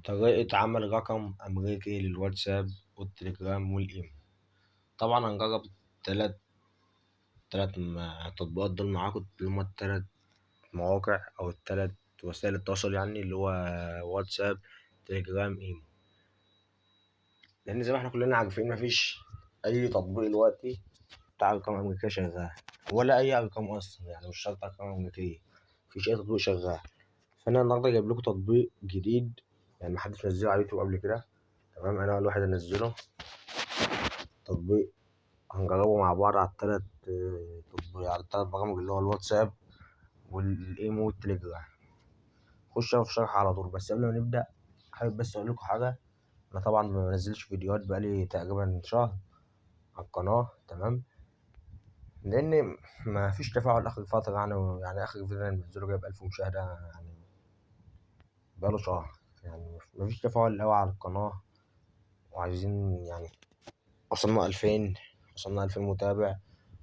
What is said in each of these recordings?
طريقة عمل رقم أمريكي للواتساب والتليجرام والإيمو. طبعا هنجرب تلات تطبيقات دول معاكم، اللي هما التلات مواقع أو التلات وسائل التواصل، يعني اللي هو واتساب تليجرام إيمو. لأن زي ما احنا كلنا عارفين مفيش أي تطبيق دلوقتي بتاع أرقام أمريكية شغال، ولا أي أرقام أصلا، يعني مش شرط أرقام أمريكية، مفيش أي تطبيق شغال. فأنا النهاردة جايب لكم تطبيق جديد، يعني محدش نزله على اليوتيوب قبل كده، تمام؟ أنا أول واحد أنزله تطبيق، هنجربه مع بعض على التلات تطبيق، على التلات برامج اللي هو الواتساب والإيمو والتليجرام. خش في الشرح على طول. بس قبل ما نبدأ حابب بس أقول لكم حاجة، أنا طبعا ما بنزلش فيديوهات بقالي تقريبا شهر على القناة، تمام؟ لأن ما فيش تفاعل آخر فترة، يعني آخر فيديو أنا منزله جايب 1000 مشاهدة، يعني بقاله شهر، يعني ما فيش تفاعل قوي على القناة. وعايزين يعني وصلنا 2000، وصلنا 2000 متابع،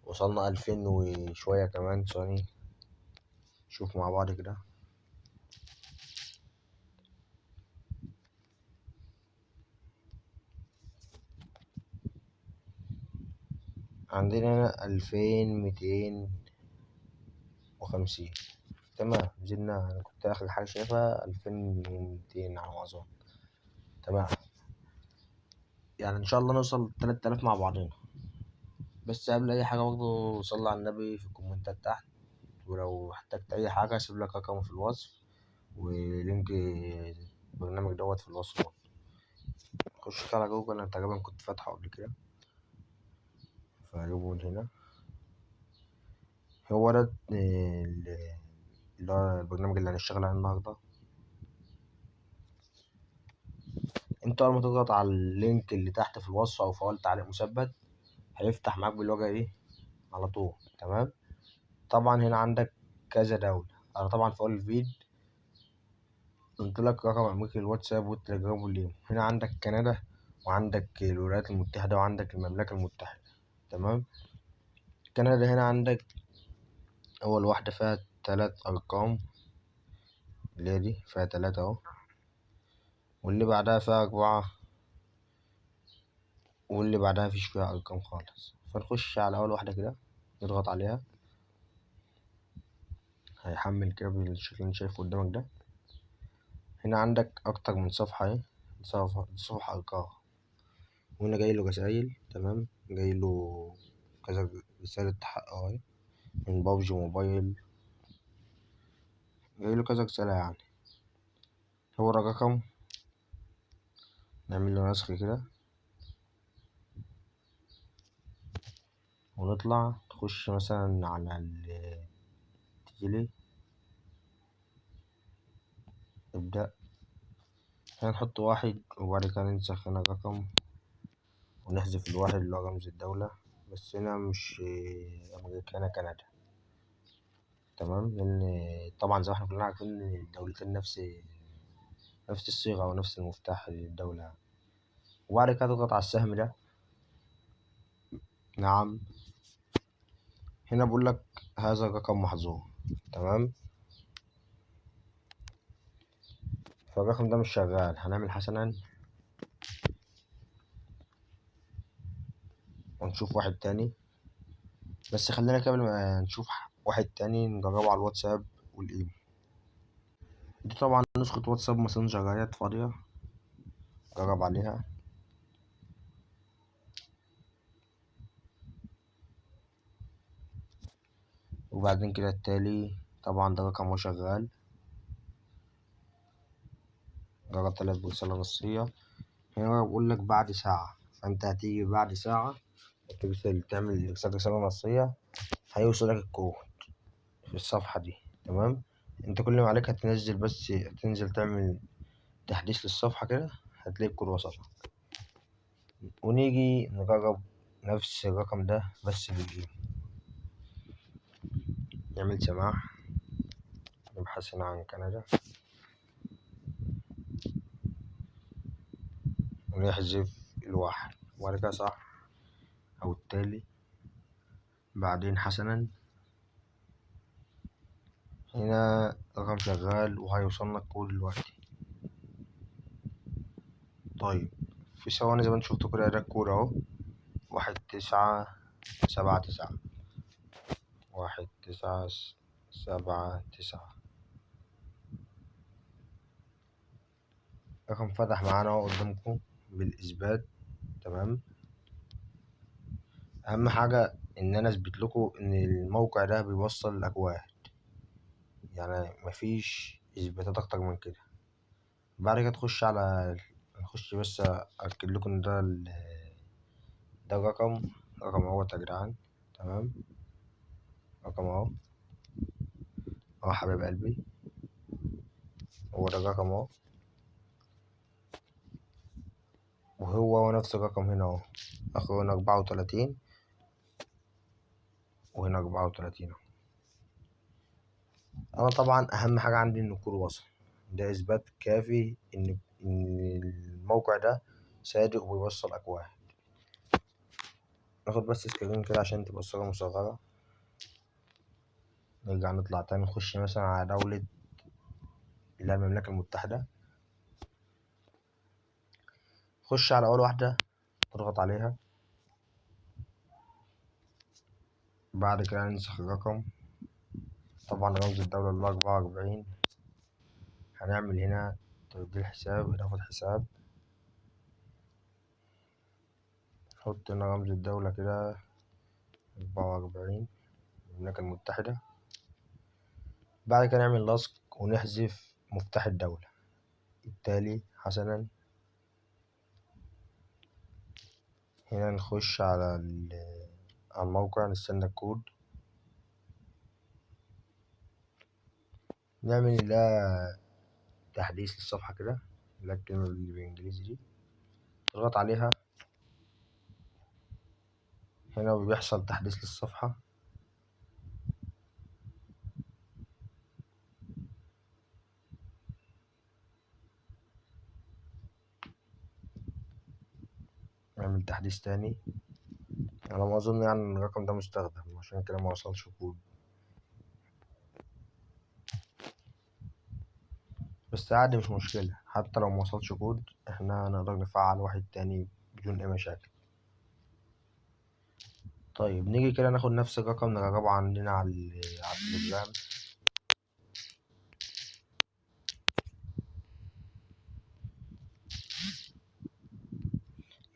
وصلنا 2000 وشوية كمان. ثواني شوف مع بعض كده. عندنا هنا 2250، تمام؟ زدنا، أنا كنت آخر حاجة شايفها 2200 على ما أظن، تمام؟ يعني إن شاء الله نوصل 3000 مع بعضنا. بس قبل أي حاجة برضه صلي على النبي في الكومنتات تحت، ولو احتجت أي حاجة هسيب لك رقمه في الوصف ولينك البرنامج دوت في الوصف برضه. خش على جوجل، أنا تقريبا كنت فاتحه قبل كده، فهجيبه من هنا. هو ده اللي هو البرنامج اللي هنشتغل عليه النهارده. انت اول ما تضغط على اللينك اللي تحت في الوصف او في اول تعليق مثبت هيفتح معاك بالواجهه دي على طول، تمام؟ طبعا هنا عندك كذا دولة. انا طبعا في اول الفيديو قلت لك رقم امريكي الواتساب والتليجرام والإيمو. هنا عندك كندا، وعندك الولايات المتحدة، وعندك المملكة المتحدة، تمام؟ كندا هنا عندك اول واحدة فيها 3 ارقام اللي هي دي فيها 3 اهو، واللي بعدها فيها 4، واللي بعدها مفيش فيها ارقام خالص. فنخش على اول واحدة كده، نضغط عليها، هيحمل كده بالشكل اللي انت شايفه قدامك ده. هنا عندك اكتر من صفحة اهي، صفحة ارقام، وهنا جاي له رسايل، تمام؟ جاي له كذا رسالة تحقق اهي من بابجي موبايل، جاي له كذا رسالة. يعني هو ده الرقم، نعمل له نسخ كده ونطلع نخش مثلا على التيلي، نبدأ هنا نحط 1، وبعد كده ننسخ هنا الرقم ونحذف الواحد اللي هو رمز الدولة، بس هنا مش أمريكا، هنا كندا، تمام؟ لأن طبعا زي ما احنا كلنا عارفين إن الدولتين نفس الصيغة ونفس المفتاح للدولة يعني. وبعد كده تضغط على السهم ده، نعم، هنا بقول لك هذا الرقم محظور، تمام؟ فالرقم ده مش شغال. هنعمل حسنا ونشوف واحد تاني، بس خلينا قبل ما نشوف واحد تاني نجربه على الواتساب والإيمو. دي طبعا نسخة واتساب ماسنجر اهيت فاضية، جرب عليها. وبعدين كده التالي، طبعا ده رقم هو شغال، جرب 3 برسالة نصية. هنا بقول لك بعد ساعة، فأنت هتيجي بعد ساعة ترسل، تعمل إرسال رسالة نصية، هيوصلك الكود في الصفحة دي، تمام؟ انت كل ما عليك هتنزل، بس هتنزل تعمل تحديث للصفحة كده، هتلاقي الكود وصلك. ونيجي نجرب نفس الرقم ده بس بالإيميل، نعمل سماح، نبحث هنا عن كندا، ونحذف الواحد، وبعد كده صح أو التالي، بعدين حسنا. هنا رقم شغال وهيوصلنا الكود دلوقتي. طيب في ثواني زي ما انتم شفتوا كده، ده الكود اهو، 1979، 1979. رقم فتح معانا اهو قدامكم بالإثبات. تمام. أهم حاجة إن أنا أثبت لكم إن الموقع ده بيوصل الأكواد، يعني مفيش إثباتات أكتر من كده. بعد كده تخش على، نخش بس أأكد لكم إن ده رقم اهوت يا جدعان. تمام، رقم اهو، اهو حبايب قلبي، هو ده الرقم اهو، وهو هو نفس الرقم هنا اهو، اخره هنا 34 وهنا 34 اهو. انا طبعا اهم حاجة عندي ان الكود وصل، ده اثبات كافي ان الموقع ده صادق وبيوصل اكواد. ناخد بس screen كده عشان تبقى الصورة مصغرة. نرجع نطلع تاني، نخش مثلا على دولة اللي هي المملكة المتحدة، خش على أول واحدة تضغط عليها، بعد كده ننسخ الرقم، طبعا رمز الدولة اللي هو 44. هنعمل هنا تبديل حساب، إضافة حساب، نحط هنا رمز الدولة كده 44 المملكة المتحدة. بعد كده نعمل لصق ونحذف مفتاح الدولة التالي. حسنا، هنا نخش على الموقع، نستنى الكود، نعمل ده تحديث للصفحة كده، اللي هي الكلمة اللي بالإنجليزي دي، تضغط عليها هنا وبيحصل تحديث للصفحة. نعمل تحديث تاني. على ما أظن إن الرقم ده مستخدم، عشان كده ما وصلش كود، بس عادي مش مشكلة، حتى لو ما وصلش كود احنا نقدر نفعل واحد تاني بدون أي مشاكل. طيب نيجي كده ناخد نفس الرقم نجربه عندنا على التليجرام.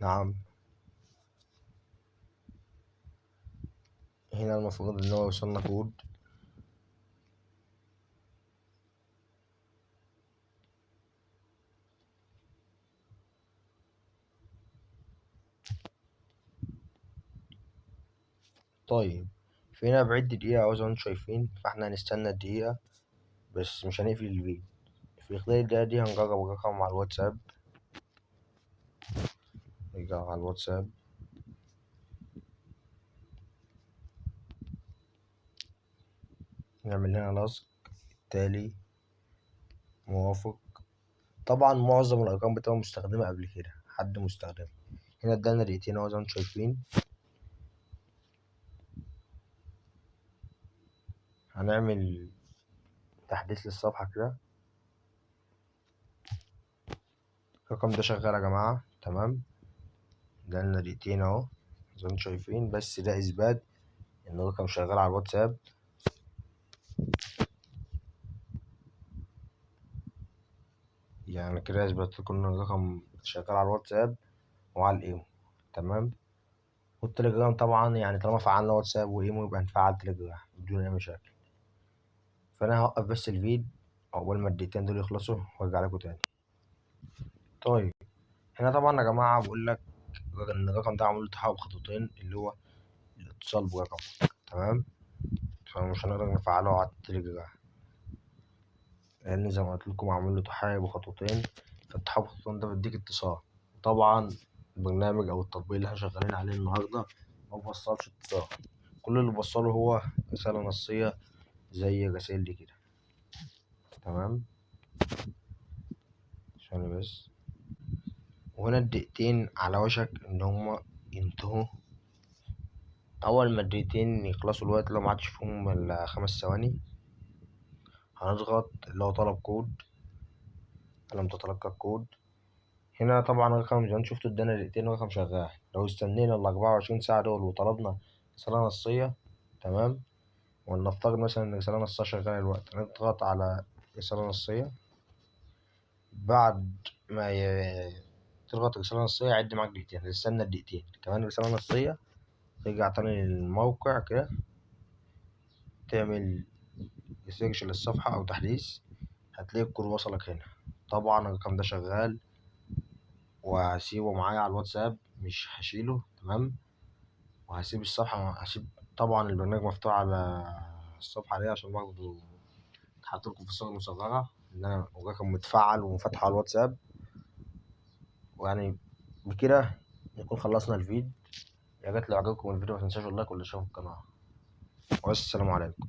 نعم، هنا المفروض ان هو يوصلنا كود. طيب في هنا بعد دقيقة اهو زي ما انتم شايفين، فاحنا هنستنى الدقيقة بس مش هنقفل الفيديو. في خلال الدقيقة دي هنجرب الرقم على الواتساب. نرجع على الواتساب، نعمل هنا لصق التالي، موافق. طبعا معظم الارقام بتبقى مستخدمة قبل كده، حد مستخدمها. هنا ادانا دقيقتين اهو زي ما انتم شايفين. هنعمل تحديث للصفحة كده. الرقم ده شغال يا جماعة، تمام. ادانا دقيقتين اهو زي ما انتم شايفين، بس ده اثبات ان الرقم شغال على الواتساب. كده اثبت لكم ان الرقم شغال على الواتساب وعلى الايمو، تمام. والتليجرام طبعا طالما فعلنا واتساب وايمو يبقى نفعل تليجرام بدون اي مشاكل. فانا هوقف بس الفيد اول ما الدقيقتين دول يخلصوا وارجع لكم تاني. طيب هنا طبعا يا جماعه بقول لك ان الرقم ده معمول تحقق بخطوتين، اللي هو الاتصال برقم، تمام. فمش هنقدر نفعله على التليجرام لان زي ما قلت لكم معمول له تحقق بخطوتين، فالتحقق بخطوتين ده بيديك اتصال. طبعا البرنامج او التطبيق اللي احنا شغالين عليه النهارده ما بوصلش اتصال، كل اللي بوصله هو رساله نصيه زي الرسائل دي كده، تمام. عشان بس وهنا الدقيقتين على وشك ان هما ينتهوا. اول ما الدقيقتين يخلصوا الوقت لو ما عادش فيهم الا 5 ثواني هنضغط اللي هو طلب كود. لم تتلقى الكود، هنا طبعا الرقم زي ما انتم شفتوا ادانا دقيقتين رقم شغال. لو استنينا ال 24 ساعة دول وطلبنا رسالة نصية، تمام، ولنفترض مثلا ان رسالة نصية شغالة دلوقتي، هنضغط على رسالة نصية. بعد ما تضغط رسالة نصية يعد معاك دقيقتين، هتستنى الدقيقتين كمان رسالة نصية، ترجع تاني للموقع كده، تعمل refresh للصفحة أو تحديث، هتلاقي الكود وصلك هنا. طبعا الرقم ده شغال وهسيبه معايا على الواتساب، مش هشيله، تمام. وهسيب الصفحة، هسيب طبعا البرنامج مفتوح على الصفحة دي عشان برضه اتحط لكم في الصورة المصغرة إن أنا الرقم متفعل ومفتحه على الواتساب. ويعني بكده نكون خلصنا الفيديو. يا ريت لو عجبكم الفيديو ما تنساش اللايك والاشتراك في القناة، والسلام عليكم.